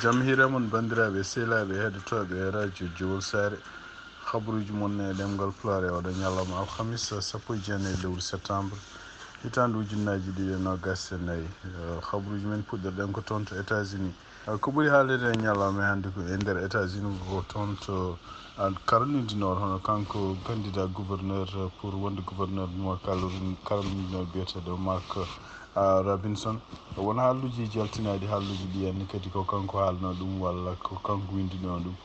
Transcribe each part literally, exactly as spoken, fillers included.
Jam hiire mon, banndiraaɓe, sehilaaɓe, heɗotooɓe radio Jowol Saare. Habaruuji mon e ɗemngal Pulaar e oɗo ñalawma alhamis, sappo e jeenayi lewru septembre, hitaande ujunnaaji ɗiɗi e noogaas e nayi. Eh, habaruuji men puɗɗorɗen ko toon to États-Unis. Eh, ko ɓuri haalirde e ñalawma e hannde ko e nder États-Unis, ko toon to, ah, Caroline du Nord, hono kanko candidat gouverneur pour wonde gouverneur mo Caroline, Caroline du Nord biyeteeɗo Mark, ah, Robinson. Won haalluuji jaltinaaɗi, haalluuji ɗi anni kadi ko kanko haalno ɗum walla ko kanko winndino ɗum.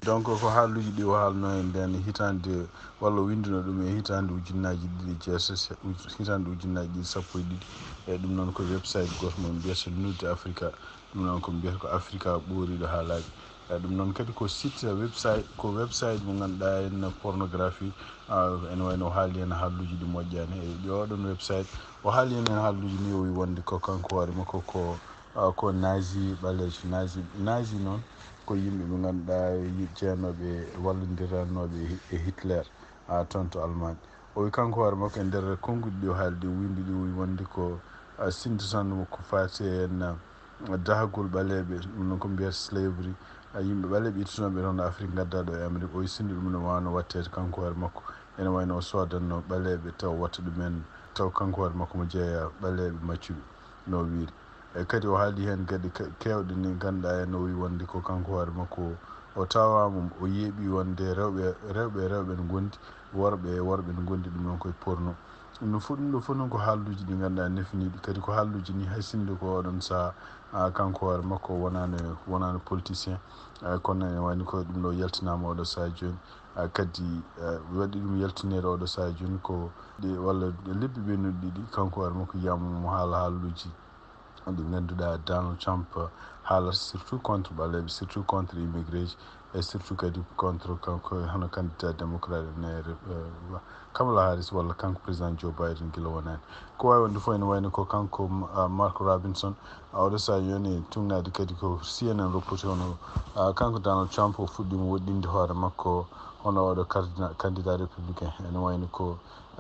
Donc ko haalluuji ɗi o haalno e nden hitaande, walla o winndino ɗum e hitaande ujunnaaji ɗiɗi e jeetati, hitaande ujunnaaji ɗiɗi sappo e ɗiɗi. E ɗum noon ko website gooto mo mbiyata Nude Africa. Ɗum noon ko mbiyata ko Africa ɓooriiɗo haalaaji. E ɗum noon kadi ko site website, ko website mo ngannduɗaa en pornographie. Ah, ene wayno o haali heen haalluuji ɗi moƴƴaani. E ɗi oɗon website, o haali heen heen haalluuji ni, o wi wonde ko kanko hoore makko ko, ah, ko nazi ɓaleejo, nazi, nazi noon ko yimɓe ɓe ngannduɗaa yi-, jeyanooɓe, wallondiranooɓe e Hi-, e Hitler, ah, toon to Allemagne. O wi kanko hoore makko e nder konnguɗi ɗi o haali ɗi, o winndi ɗi, o wi wonde ko, ah, sinndi tan ko faati en, ah, dahagol ɓaleeɓe, ɗum noon ko mbiyata slavery, ah, yimɓe ɓaleeɓe ittunooɓe toon Afrik ngaddaa ɗo e Amérique. O wi sinndi ɗum no waawno waɗteede kanko hoore makko. Ene wayno o soodanno ɓaleeɓe taw watta ɗumen, taw kanko hoore makko mo jeeya ɓaleeɓe maccuɓe no o wiiri. E kadi o haali heen geɗe ke-, keewɗe ni ngannduɗaa en o wi wonde ko kanko hoore makko o tawaama, o yeeɓi wonde rewɓe, rewɓe e rewɓe no ngondi, worɓe e worɓe no ngondi, ɗum noon koye porno. Ɗum ɗo fof, ɗum ɗo fof noon ko haalluuji ɗi ngannduɗaa nefiniiɗi, kadi ko haalluuji ni hay sinno ko oɗon sahaa, ah, kanko hoore makko wonaano, wonaano politicien, ah, kono ene wayno ko ɗum ɗo yaltinaama oɗo sahaa jooni. Ah, kadi, ah, waɗi ɗum yaltineede oɗo sahaa jooni ko ɗi, walla lebbi ɓennuɗi ɗiɗi, kanko hoore makko yiyama mo haala haalluuji ɗi ngannduɗaa Donald Trump haalata surtout contre ɓaleeɓe, surtout contre immigré ji, e surtout kadi contre kanko hono candidat démocrate ene, eh, Kamala Harris walla kanko président Joe Biden gila wonaani. Ko waawi wonde fof ene wayno ko kanko, ah, Mark Robinson, ah, oɗo sahaa yoni tugnaade kadi ko C N N reporti hono, ah, kanko Donald Trump o fuɗɗiima woɗɗinde hoore makko hono oɗo cardina-, candidat républicain. Ene wayno ko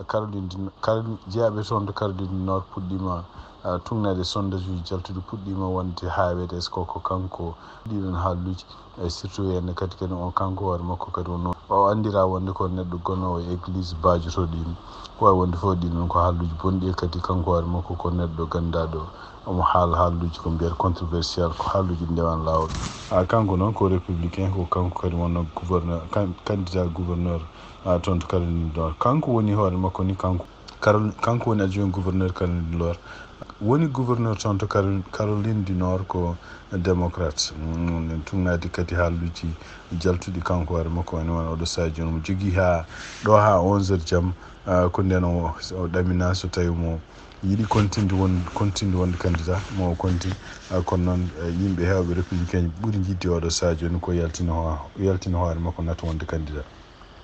Caroline du, Caroline, jeyaaɓe toon to Caroline du Nord puɗɗiima, ah, tugnaade sondage uji jaltuɗi, puɗɗiima wonde haaweede est-ce que ko kanko ɗiɗon haalluuji. E surtout heen kadi, kadi on kanko hoore makko kadi wonno o anndira wonde ko neɗɗo gonoowo e église baajotoɗo yimɓe. Ko waawi wonde fof ɗin noon ko haalluuji bonɗi, e kadi kanko hoore makko ko neɗɗo ganndaɗo omo haala haalluuji ko mbiyata controversial, ko haalluuji ndewan laawol. Ah, kanko noon ko républicain, ko kanko kadi wonno gouverneur, can-, candidat gouverneur, ah, toon to Caroline du Nord. Kanko woni hoore makko ni, kanko Carol-, kanko woni adjoint gouverneur Caroline du Nord. Woni gouverneur toon to Carol-, Caroline du Nord ko démocrate. Mm, tugnaade kadi haalluuji jaltuɗi kanko hoore makko, ene wano oɗo sahaa jooni omo jogii haa ɗo haa onze heures jam, ah, ko nden o, o ɗamina so tawi mo yiɗi continue won-, continue wonde candidat, mo o continue. Ah, kono noon, eh, yimɓe heewɓe républicain ɓuri yiɗde oɗo sahaa jooni ko yaltina ho-, yaltina hoore makko nata wonde candidat.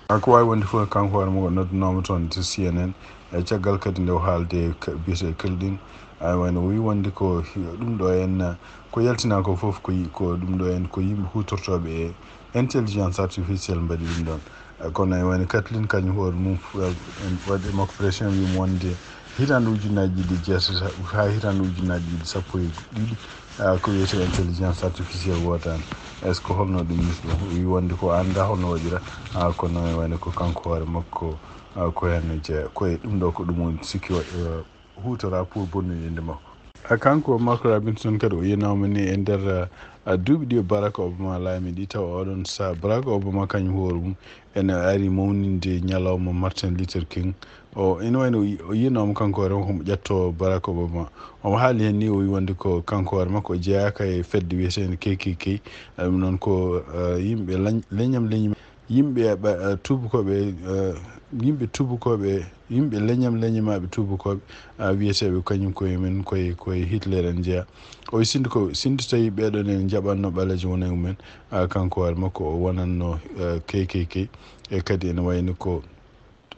Ah, ko waawi wonde fof, kanko hoore makko noddunooma toon to C N N, e caggal kadi nde o haalde ka-, biyetee Caroline, ay wayno o wi wonde ko hi-, ɗum ɗo en, ko yaltinaa ko fof ko yi-, ko ɗum ɗo en ko yimɓe huutortooɓe e intelligence artificielle mbaɗi ɗum ɗoon. Eh, kono ay wayno Caroline kañum hoore mum, eh, en waɗi makko pression, wiimo wonde hitaande ujunnaaji ɗiɗi e jeetati haa hitaande ujunnaaji ɗiɗi sappo e ɗiɗi, ah, ko wiyetee intelligence artificielle woodaani. Est-ce que holno ɗum nifɗo? O wi wonde ko annda holno waɗira, ah, kono e wayno ko kanko hoore makko, ah, ko heen jeeya. Ko e ɗum ɗo ko ɗum woni sikki wa-, eh, huutora pour bonnude innde makko. Ah, kanko Mark Robinson kadi o yinooma ni e nder, ah, duuɓi ɗi Barack Obama laami ɗi, tawa oɗon sahaa Barack Obama kañum hoore mum ene ari mawninde ñalawma Martin Luther King. O, ene wayno o yi-, o yinooma kanko hoore makko mo ƴetto Barack Obama. Omo haali heen ni, o wi wonde ko kanko hoore makko o jeyaaka e fedde wiyeteende K K K. Ɗum noon ko, eh, yimɓe lañ-, leñam leñi, yimɓe ɓa-, eh, tuubakooɓe, eh, yimɓe tuubakooɓe, yimɓe leñam leñimaaɓe tuubakooɓe, ah, wiyeteeɓe kañum koye men koye, koye Hitler en jeyaa. O wi sinno ko, sinno tawi ɓeeɗoon en njaɓatno ɓaleejo wona e mumen, ah, kanko hoore makko o wonanno, eh, K K K. E kadi ene wayno ko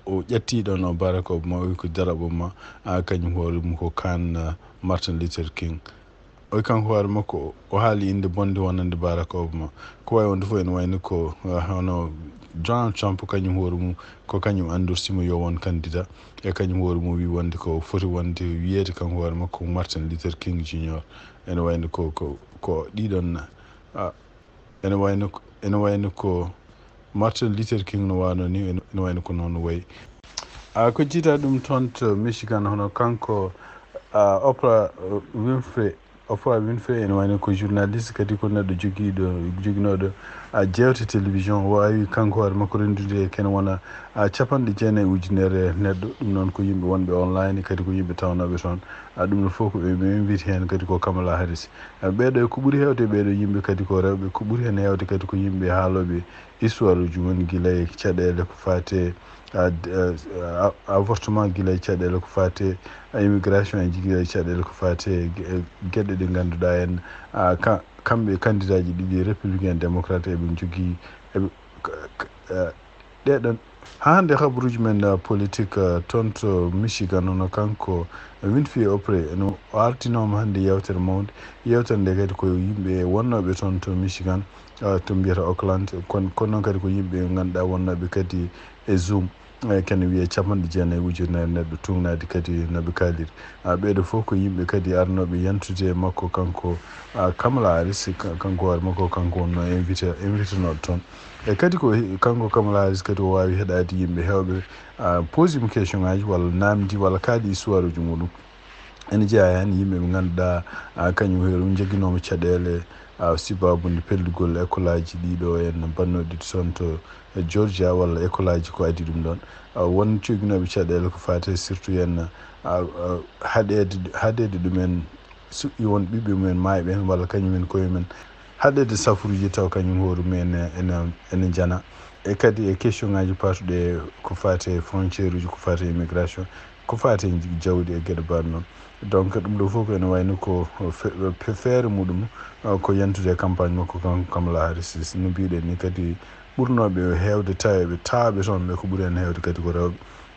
o ƴatti ɗoon o Barack Obama, o wi ko Darap Obama, ah, kañum hoore mum ko kaan, ah, Martin Luther King. O wi kanko hoore makko o haali innde bonde wonande Barack Obama. Ko waawi wonde fof ene wayno ko, ah, hono Donald Trump kañum hoore mum ko kañum endorsimo yo won candidat. E kañum hoore mum wi wonde ko foti wonde wiyeede kanko hoore makko ko Martin Luther King Junior. Ene wayno ko, ko, ko ɗiɗon Ah, ene wayno ko, ene wayno ko Martin Luther King no wano ni, ene wayno ko noon wayi. A ko jiita ɗum toon to Michigan, hono kanko, ah, Oprah, uh, Winfrey. Oprah Winfrey ene wayno ko journaliste, kadi ko neɗɗo jogiiɗo, joginooɗo, ah, jeewte télévision. O awi kanko hoore makko renndude e kene wona, ah, capanɗe jeenayi ujunere neɗɗo. Ɗum noon ko yimɓe wonɓe online, kadi ko yimɓe tawnooɓe toon. Ah, ɗum ɗo fof ko ɓe, ɓe invite heen, kadi ko Kamala Harris. Ah, ɓeeɗo ko ɓuri heewde ɓeeɗo yimɓe kadi ko rewɓe, ko ɓuri heen heewde kadi ko yimɓe haalooɓe histoire uji woni gila e caɗeele ko faati e, ah, d-, ah, ah, avortement, gila e caɗeele ko faati e, ah, immigration e gila e caɗeele ko faati e ge-, e geɗe ɗe ngannduɗaa en, ah, ka-, kamɓe candidat ji ɗiɗi, républicain, démocrate, eɓe njogii, eɓe, k-, k-, ah, ɗeɗon. Haa hannde habaruuji men, uh, politique, uh, toon to Michigan, hono kanko Winfrey Oprah, no o artinooma hannde yeewtere mawnde. Yeewtere nde kadi ko yimɓe wonnooɓe toon to Michigan, uh, to mbiyata Oakland. Kon-, kono noon kadi ko yimɓe ngannduɗaa wonnooɓe kadi e Zoom. Eh, kene wiyee capanɗe jeenayi ujunere neɗɗo tuugnaade kadi no ɓe kaaliri. Ah, ɓeeɗo fof ko yimɓe kadi arnooɓe yantude e makko kanko, ah, Kamala Harris, ka-, kanko hoore makko, kanko wonnoo invité, invité nooɗo toon. E kadi ko he-, kanko Kamala Harris kadi o waawi heɗaade yimɓe heewɓe, ah, posi mo question ngaji walla naamndi walla kaali histoire uji muɗum. Ene jeyaa heen yimɓe ɓe ngannduɗaa, ah, kañum heeru njoginooma caɗeele, ah, sibaabu nde pellugol école aji ɗiɗo en bannooɗi toon to Georgia walla école aji ko adii ɗum ɗoon. Ah, won joginooɓe caɗeele ko faati surtout heen, ah, ah, haɗeede, haɗeede ɗumen su-, won ɓiɓɓe mumen maayɓe heen walla kañum en koye men haɗeede safuruuji taw kañum hoore mum ene, ene, ene njana. E kadi e question ngaji paatuɗe ko faati e frontière uji, ko faati e immigration, ko faati e jawdi e geɗe mbaɗ noon. Donc ɗum ɗo fof ko ene wayno ko fe-, fe-, feere muɗum, uh, ko yantude e campagne makko kanko Kamala Harris. No mbiɗen ni kadi ɓurnooɓe heewde taweeɓe, tawaaɓe toon ɓe ko ɓuri heen heewde kadi ko rewɓe.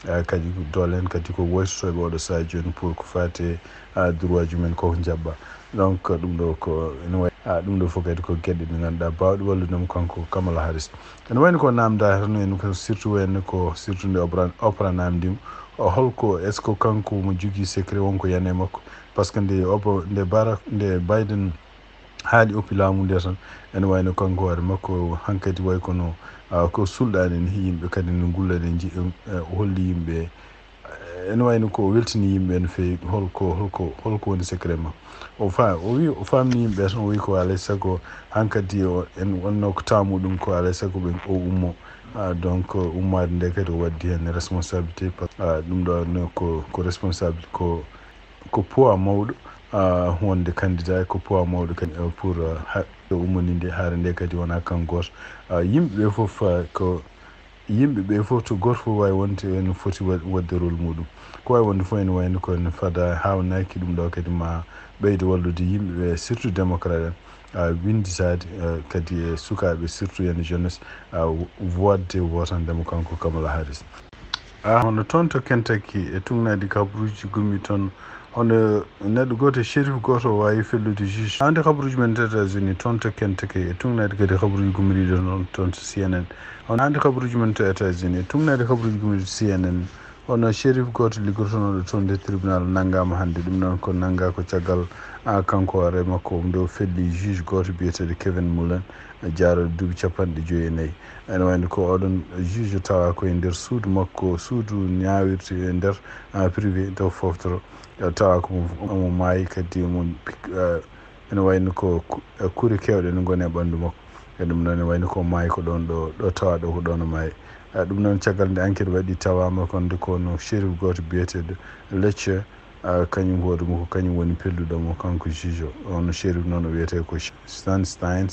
Eh, kadi ko doole en kadi ko woytotooɓe oɗo sahaa jooni pour ko faati e, ah, droit ji mumen koko njaɓɓa. Donc, ɗum ɗo ko ene wayi, ah, ɗum ɗo fof kadi ko geɗe ɗe ngannduɗaa baawɗe wallude mo kanko Kamala Harris. Ene wayno ko naamndaa tan en ko surtout wayno ko surtout nde Oprah, Oprah naamndiima. O holko, est-ce que kanko mo jogii secret wonko yani e makko? Par ce que nde Oprah, nde Barack, nde Biden haali oppi laamu nde tan, ene wayno kanko hoore makko hankadi way kono, ah, ko sulɗaani ni yimɓe kadi no ngulla ɗe nji-, eh, o holli yimɓe, eh, ene wayno ko o weltini yimɓe no feewi. Holko, holko, holko woni secret ma? O fa-, o wi, o faamni yimɓe tan, o wi ko alay sago hankadi o, en wonno ko taamu ɗum ko alay sago ɓe o ummo. Ah, donc, ummaade nde kadi o waddi heen responsabilité, par-, ah, ɗum ɗo no ko, ko responsable, ko ko poids mawɗo, ah, wonde candidat, ko poids mawɗo kadi, eh, pour, ah, ha-, ummoninde haare nde kadi wona kanko gooto. Ah, yimɓe ɓe fof, ah, ko yimɓe ɓe fof to gooto fof waawi wonde ene foti wa-, waɗde rôle muɗum. Ko waawi wonde fof ene wayno ko ene fada haawnaki ɗum ɗo kadi ma ɓeydo wallude yimɓe ɓe, surtout démocrate en, ah, winnditaade, ah, kadi e sukaaɓe, surtout ene jeunesse, ah, waɗde wootande mo kanko Kamala Harris. Ah, hono toon to Kentucky, e tuugnaade kabaruuji gumi toon, hono neɗɗo gooto, shérif gooto, o waawi fellude juge. Hannde kabaruuji men to États-Unis, toon to Kentucky, e tuugnaade kadi kabaruuji gumiriiɗo toon, toon to C N N. Hono hannde kabaruuji men to États-Unis, e tuugnaade kabaruuji gumiriiɗo C N N, hono shérif gooto liggotonooɗo toon nder tribunal nanngaama hannde. Ɗum noon ko nanngaa ko caggal, ah, kanko hoore makko, nde o felli juge gooto biyeteeɗo Kevin Mullen, jaarooɗo duuɓi capanɗe joyi e nayi. Ene wayno ko oɗon juge tawa ko e nder suudu makko, suudu ñaawirte e nder, ah, privé, taw foftoro, eh, tawa ko omo, omo maayi, kadi omo pik-, eh, ene wayno ko ku-, eh, kure keewɗe ne ngoni e ɓanndu makko. E ɗum noon ene wayno ko maayi ko ɗoon ɗo, ɗo tawa ɗo ko ɗoon o maayi. Eh, ɗum noon caggal nde enquête waɗi tawaama ko nde kono shérif gooto biyeteeɗo Lecce, ah, kañum hoore mum ko kañum woni pelluɗo mo, kanko juge o. On shérif noon o wiyetee ko Stan Stein,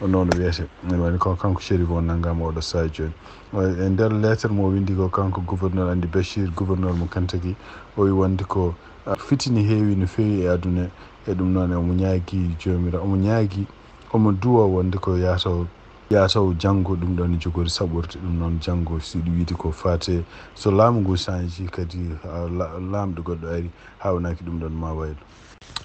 o noon o wiyetee. Ene wayno ko kanko shérif o nanngaama oɗo sahaa jooni. E nder lettre mo o winndi ko kanko gouverneur, anndi Bashir, gouverneur mo Kentucky, o wi wonde ko, ah, fitini heewi no feewi e aduna. E ɗum noon omo ñaagi Joomiraaɗo, omo ñaagi, omo duwa wonde ko yaa taw, yaa taw janngo ɗum ɗoon ne jogori saɓorde. Ɗum noon janngo siɗi wiide ko faate so laamu ngu change kadi, ah, la-, laamɗo goɗɗo ari, haawnaki ɗum ɗoon ma waylo.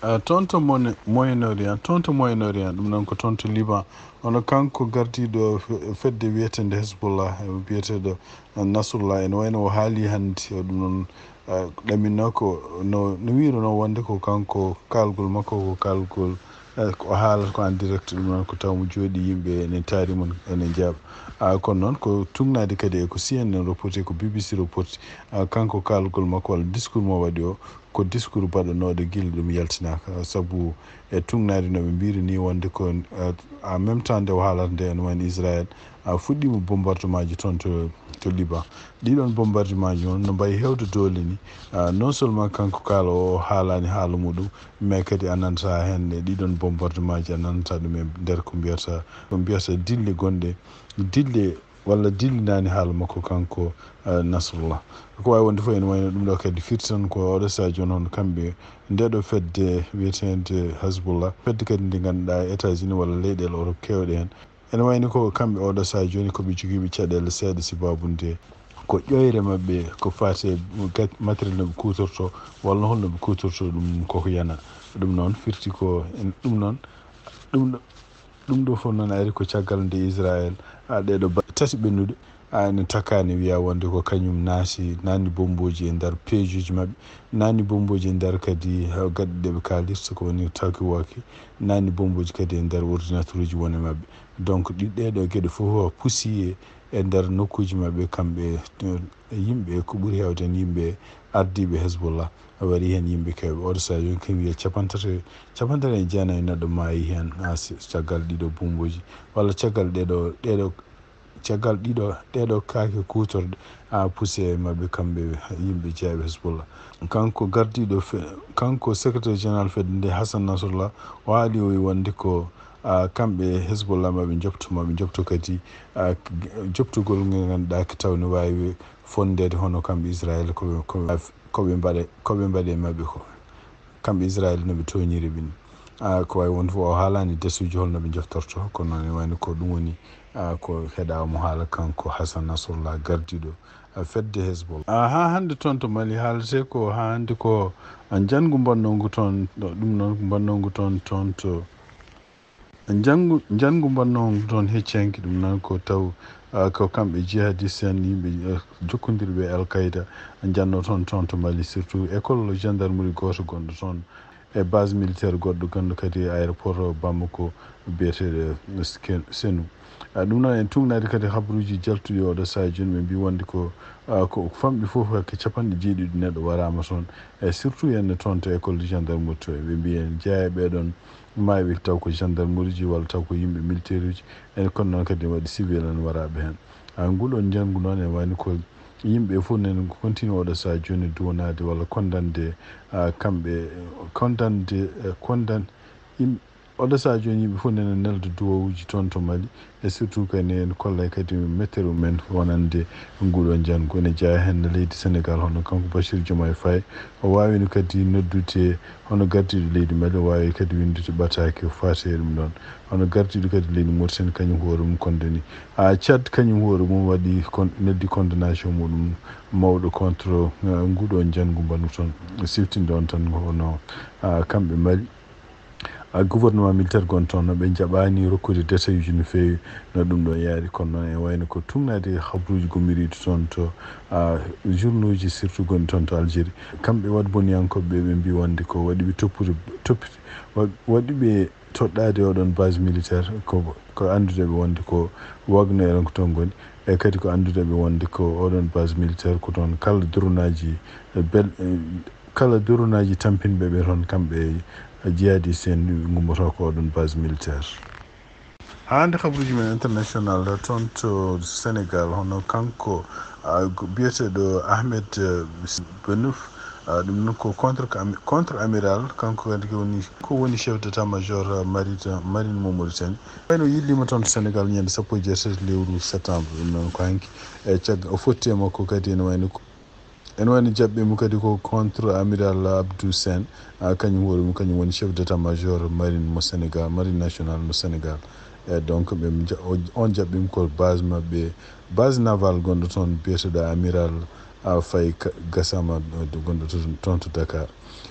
Ah, toon to Mone-, Moyen-Orient, toon to Moyen-Orient, ɗum noon ko toon to Liban. Hono kanko gardiiɗo fe-, fedde wiyeteende Hezbollah, eh, biyeteeɗo, eh, Nasrullah, ene wayno o haali hannde, o ɗum noon, eh, ɗaminno ko no, no wiiruno wonde ko kanko kaalgol makko ko kaalgol, Eh, ko o haalata ko en direct, ɗum noon ko taw mo jooɗii, yimɓe ene taari mum, ene njaaba. Ah, kono noon ko tugnaade kadi e ko C N N reporti, ko B B C reporti. Ah, kanko kaalgol makko walla discours mo waɗi o, ko discours baɗanooɗo gila ɗum yaltinaaka. Sabu e tugnaade no ɓe mbiyri ni wonde ko, eh, en même temps nde o haalata nde ene wayno Israël, ah, fuɗɗiima bombardement ji toon to, to Liban. Ɗiɗon bombardement ji noon no mbayi heewde doole ni. Ah, non seulement kanko kaala o haalaani haala muɗum, mais kadi a nanta heen e ɗiɗon bombardement ji, a nanta ɗum e nder ko mbiyata, ko mbiyata dille gonɗe, dille walla dillinaani haala makko kanko, eh, Nasrullah. Ko waawi wonde fof ene wayno ɗum ɗo kadi firti tan ko oɗo sahaa jooni hono kamɓe nde ɗo fedde wiyeteende Hezbollah, fedde kadi nde ngannduɗaa États-Unis walla leyɗeele Europe keewɗe heen. Ene wayno ko kamɓe oɗo sahaa jooni ko ɓe jogiiɓe caɗeele seeɗa sibaabu nde ko ƴoyre maɓɓe ko faati e gat-, matériel no ɓe kuutorto walla holno ɓe kuutorto ɗum koko yana. Ɗum noon firti ko en, ɗum noon, ɗum ɗo, ɗum ɗo fof noon ari ko caggal nde Israël, a, ɗeɗo ba-, tati ɓennuɗe, a, ene takkaani wiya wonde ko kañum naati, naatni bombooji e nder piège uji maɓɓe, naatni bombooji e nder kadi, a, gaɗe ɗe ɓe kaalirta ko woni talkie-walkie, naatni bombooji kadi e nder ordinateur uji won e maɓɓe. Donc ɗi, ɗeɗo geɗe fof pusi e, e nder nokkuuji maɓɓe kamɓe, e yimɓe ko ɓuri heewde heen yimɓe ardiiɓe Hezbollah, a waɗi heen yimɓe keewɓe. Oɗo sahaa jooni kañum wiya capanɗe tati, capanɗe tati e jeenayi neɗɗo maayi heen, a, si-, caggal ɗiɗo bombooji, walla caggal ɗeɗo, ɗeɗo, caggal ɗiɗo, ɗeɗo kaake kuutorɗe, a, pusi e maɓɓe kamɓe yimɓe jeyaaɓe Hezbollah. Kanko gardiiɗo fe-, kanko secrétaire général fedde nde Hassan Nasrallah, o haali o wonde ko, a, kamɓe Hezbollah maɓe njofto, maɓe njofto kadi, a, joftugol ngel ngannduɗaa ko tawni waawi fonndeede hono kamɓe Israël ko ɓe, ko ɓe, ko ɓe mbaɗe, ko ɓe mbaɗe maɓɓe ko. Kamɓe Israël no ɓe tooñiri ɓe ni. A, ko waawi wonde fof o haalaani dasuuji holno ɓe njoftorto, kono noon ene wayno ko ɗum woni, a, ko heɗaa mo haala kanko Hassan Nasrallah gardiiɗo, a, fedde Hezbollah. A, haa hannde toon to Mali haaletee ko haa hannde ko, a, njanngu mbaɗnoongu toon, ɗum noon ko mbaɗnoongu toon, toon to Njanngu, njanngu mbaɗnoongu toon heccihanki ɗum noon ko taw, a, ko kamɓe jihadiste en, yimɓe, a, jokkondirɓe e Al Qaeda, njannoo toon, toon to Mali, surtout école gendarmerie gooto gonɗo toon, e base militaire goɗɗo gonɗo kadi e aéroport Bamako biyeteeɗo Ske-, Senu. A, ɗum noon en tugnaade kadi habruuji jaltuɗi oɗo sahaa jooni ɓe mbii wonde ko, a, ko famɗi fof hakke capanɗe jeeɗiɗi neɗɗo waraama toon, e surtout en toon to école de gendarmerie to, ɓe mbii en jeyaa e ɓee ɗoon maayɓe taw ko gendarmerie ji walla taw ko yimɓe militaire uji, en kono noon kadi waɗi civil en waraaɓe heen. A, nguɗon njanngu noon ene wayno ko yimɓe fof nene continue oɗo sahaa jooni duwanaade walla kondande, a, kamɓe kondande, e kondan-, yim-, oɗo sahaa jooni yimɓe fof nene nelda duwawuuji toon to Mali, e surtout kadi en kollay kadi mettere mumen wonande nguɗo njanngu. Ene jeyaa heen leydi Sénégal, hono kanko Bassirou Diomaye Faye, o waawino kadi noddude hono gardiiɗo leydi Mali, o waawi kadi winndude ɓataake ko faati e ɗum ɗoon. Hono gardiiɗo kadi leydi Mauritanie, kañum hoore mum kondani. A, Tchad, kañum hoore mum waɗi kon-, neldi condamnation muɗum mawɗo contre, a, nguɗo njanngu mbannu toon. Siftinde on tan hono, a, kamɓe Mali. A, gouvernement militaire gonɗo toon, ɓe njaɓaani rokkude détail uji no feewi no ɗum ɗo yaari, kono noon e wayno ko tugnaade habruuji gummiriiɗi toon to, a, journaux ji surtout gonɗi toon to Algérie. Kamɓe waɗboniyankooɓe ɓe, ɓe mbii wonde ko waɗi ɓe toppude, toppite, wa-, waɗi ɓe toɗɗaade oɗon base militaire ko, ko anndude ɓe wonde ko Wagner en ko toon ngoni, e kadi ko anndude ɓe wonde ko oɗon base militaire ko toon kala drone aji, e bel-, e kala drone aji tampinɓe ɓe toon, kamɓe e jihadiste en, ɓe ngummoto ko oɗon base militaire. Haa hannde habruuji men international toon to Sénégal, hono kanko, a, ko biyeteeɗo Ahmed, eh, Benouf, a, ɗum noon ko contre, contre amiral, kanko kadi ko woni, ko woni chef d'état-major, a, marine, marine mo Mauritanie. Wayno yilliima toon to Sénégal ñande sappo e jeetati lewru septembre, ɗum noon ko hanki. E caggal o fotti e makko kadi ene wayno ko Ene wayno jaɓɓiima kadi ko contre amiral Abdou Sène, a, kañum hoore mum, kañum woni chef d'état-major marine mo Sénégal, marine nationale mo Sénégal. E donc, ɓe nja-, o-, on jaɓɓiima ko base maɓɓe, base navale gonɗo toon, biyeteeɗo amiral, a, Faye Ka-, Gassama, ɗo, gonɗo toon, toon to Dakar.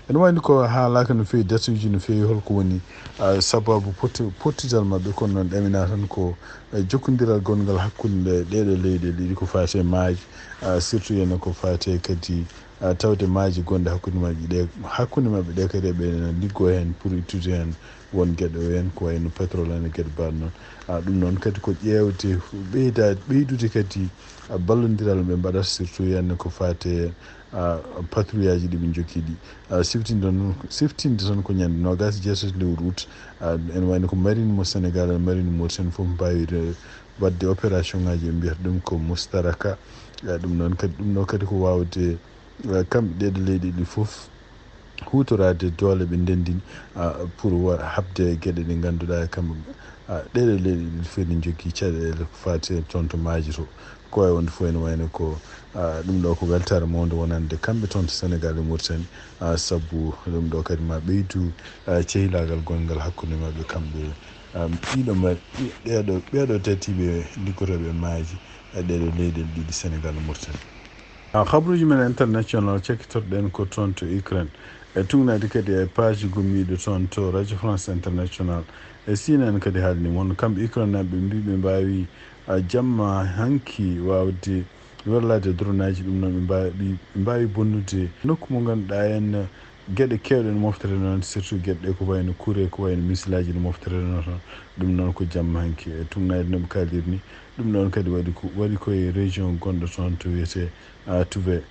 Ene wayno ko haalaaka no feewi, datuuji no feewi, holko woni, a, sababu potti-, pottital maɓɓe, kono noon ɗamina tan ko, e, jokkondiral gonngal hakkunde ɗeɗo leyɗe ɗiɗi ko faati e maaje, a, surtout ene ko faati e kadi, a, tawde maaje gonɗe hakkunde maɓɓe ɗe, hakkunde maɓɓe ɗe kadi eɓe liggoo heen pour ittude heen, Won geɗe o heen ko wayno pétrole en e geɗe mbaɗ noon. A, ɗum noon kadi ko ƴeewte ɓeyda, ɓeydude kadi, a, ballondiral ɓe mbaɗata, surtout heen ko faati e, a, patrouillage ɗi ɓe njogii ɗi. A, siftinde tan, siftinde tan ko ñande noogaas e jeetati lewru août, a, ene wayno ko marine mo Sénégal e marine mo Mauritanie fof mbaawi re-, waɗde opération ŋaaji, ɓe mbiyata ɗum ko mustaraka. A, ɗum noon kadi, ɗum ɗo kadi ko waawde, a, kamɓe ɗeeɗo leyɗe ɗi fof huutoraade doole ɓe ndenndini, a, pour wa-, haɓde e geɗe ɗe ngannduɗaa e kamɓe, a, ɗeeɗo leyɗe ɗiɗi fof ene njogii caɗeele ko faati e toon to maaji to. Ko wayi wonde fof ene wayno ko, a, ɗum ɗo ko weltaare mawnde wonande kamɓe toon to Sénégal e Mauritanie, a, sabu ɗum ɗo kadi ma ɓeydu, a, cehilaagal gonngal hakkunde maɓɓe kamɓe, a, ɗiɗo ma-, ɗi-, ɗeeɗo, ɓeeɗo tati ɓe liggotooɓe e maaji, e ɗeeɗo leyɗe ɗiɗi Sénégal e Mauritanie. A, habruuji men international cakkitorɗen ko toon to Ukraine. E tuugnaade kadi e page gummiiɗo toon to Radio France International. E Sina en kadi haalni mon, kamɓe Ukraine naaɓe ɓe mbii ɓe mbaawi, a, jamma hanki waawde werlaade droneaaji, ɗum noon ɓe mbaawi, ɓe mbaawi bonnude nokku mo ngannduɗaa en geɗe keewɗe no moftere noon, surtout geɗe ɗe ko wayno kure, ko wayno misilaaji no moftere noon toon. Ɗum noon ko jamma hanki. E tuugnaade no ɓe kaaliri ni, ɗum noon kadi waɗi ko, waɗi ko e région gonɗo toon to wiyetee, a, Tuve.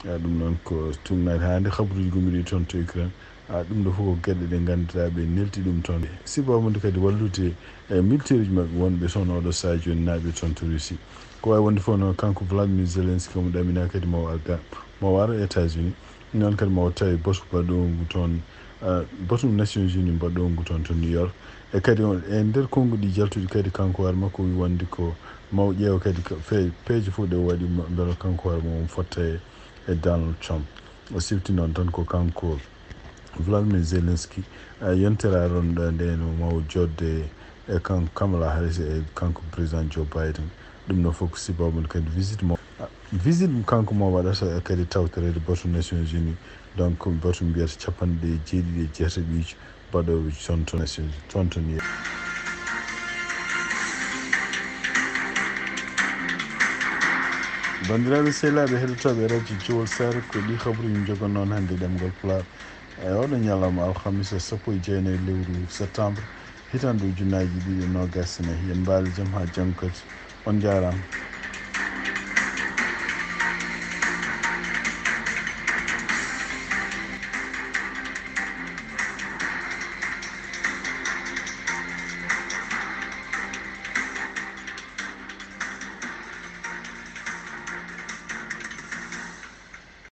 A, ɗum noon ko tuugnaade haa nde habruuji gummiiɗi toon to Ukraine. A, ɗum ɗo fof ko geɗe ɗe ngannduɗaa ɓe nelti ɗum toon. Sibu amude kadi wallude e militaire uji maɓɓe wonɓe toon oɗo sahaa jooni naaɓe toon to Russie. Ko wayi wonde fof noon kanko Vladimir Zelensky omo ɗamina kadi maw ar ga-, maw ar États-Unis. Noon kadi maw tawi batu mbaɗoongu toon, a, batu Nations Unies mbaɗoongu toon to New York. E kadi on, e nder konnguɗi jaltuɗi kadi kanko hoore makko wi wonde ko maw ƴeewa kadi ko fe-, peeje fof ɗe o waɗi ma-, mbela kanko hoore mum on fotta e, e Donald Trump. O sifti noon tan ko kanko Vladimir Zelensky, a, yontere arono ɗo nde no maw joɗde e kanko Kamala Harris e kanko président Joe Biden. Ɗum ɗo fof ko sibabu kadi visite mo, a, visite mo kanko mo waɗata e kadi tawtoreede batu Nations Unies. Donc batu mbiyata capanɗe jeeɗiɗi e jeetati ɓiijo baɗooɓe toon to Nations, toon to New York. Banndiraaɓe sehilaaɓe heɗotooɓe radio Jowol Sare, ko ɗi habruuji njogon noon hannde ɗemngal Pulaar. E oɗo ñalawma alhamisa sappo e jeenayi lewru septembre, hitaande ujunnaaji ɗiɗi e noogaas e nayi. Yen mbaali jam haa janngo kadi. On njaaraama.